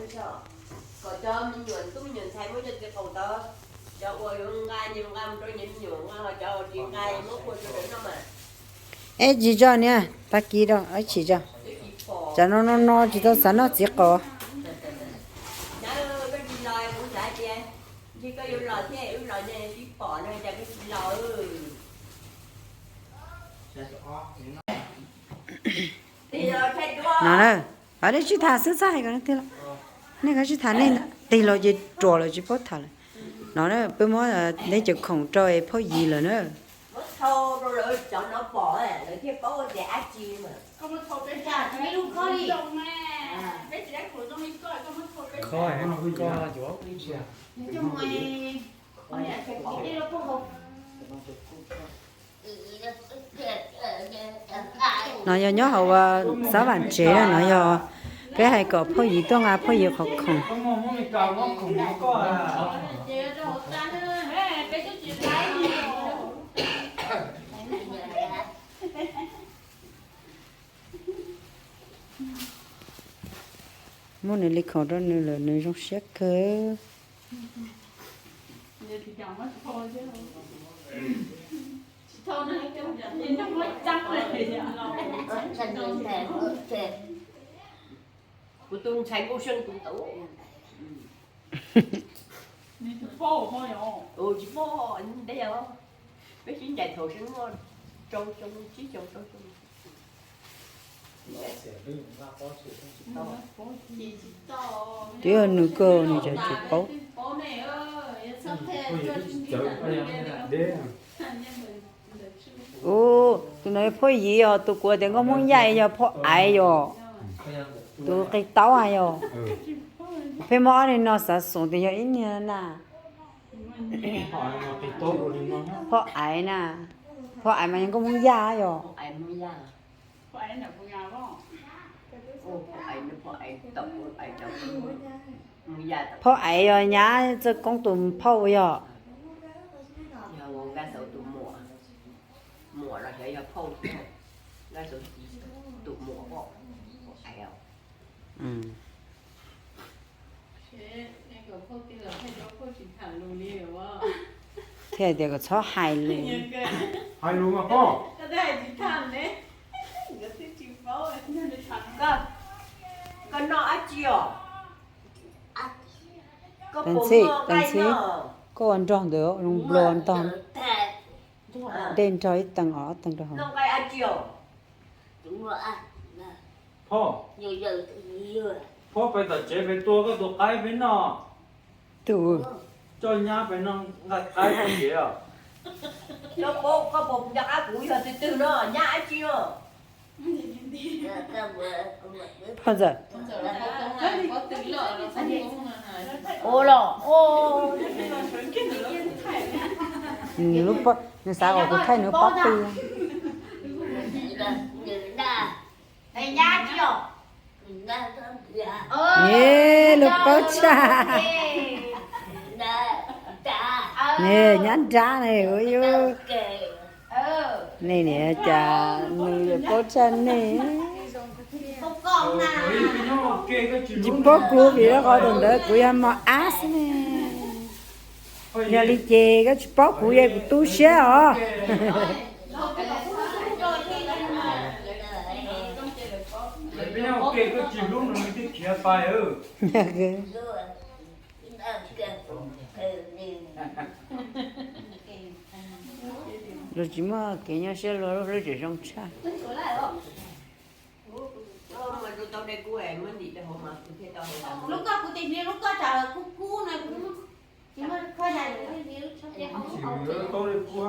Kom cov me nyuam tub me nyuam ntxhais muab cov txiv qaum tod, cov uas yuav nqa ces nqa mus rau nyias me nyuam nqa, ho cov uas tsis nqa muab ua rau lawv noj mas. Es tsis tso niam, tag kis rau, tsis tso. Tsam no no no tsis tau xav noj txiv qaum. Ntshe koj yuav los thiab wb los ne, tsis pom no cas koj tsis los. No na, nej sib tham xwb txhob hais kom leej twg los. Nej kav sib tham nej tig los ces ruam lawm tsis paub tham lawm. No na, peb muab neb cov khoom rau phauj Yis lawm na. No yog nyob hauv xab vam tsev na, no yog peb hais kom phauj Yis tuaj nqa phauj Yis qhov khoom. Muab nws li khoom rau nws lawm nws zoo siab kawg. Kuv tus ntxhais Nkauj Seb tus tau. Tsis paub, peb sib ncaim thaum seb muaj rau xyoo tsib xyoo rau xyoo. Twb yog nws kawg nws tseem tsis paub. Tus no yog phauj Yis os, tus kuv tias nkauj Hmoob Yaj yog phauj Aiv yom. Tus qis taub hais yom. Peb muab ob niag no xav xoom tias yog ib niag na. Phauj Aiv na, phauj Aiv mas yog nkauj Hmoob Yaj yom. Phauj Aiv yog nyab Txawj Koob tus phauj yog. Thiaj tias kom txhob hais lus. Hais lus mas pog. Koj noj dab tsi os? Tab ntxhib, tab ntxhib, koj ua nrog ntawd zoo nplua ntog. Dej nrog ib teeg os, ob teeg rau hauv. Pog, pog pem tom tsev pem tua koj tus qaib peb noj. Tus coj nyab pem no nqa qaib pem tsev os. Koj pom kuv yog twg twg no, nyab dab tsi no? Pog ntxawm. Ua los, nws xav kom kuv thaij nws pob tw. Niam, lub paub tshaj. Niam, nyab nrab ne, ua yus. Nej niam cas nws lawm paub tshaj nej. Tsis paub kuv vim rau qhov thaum ntawd kuv yog mos ab xwb ne. Yog li ces koj tsis paub kuv es kuv tu siab os. Luag tsis muaj kev nyuaj siab luag lub hlwb tseem zoo tshaj. Tau dej kub.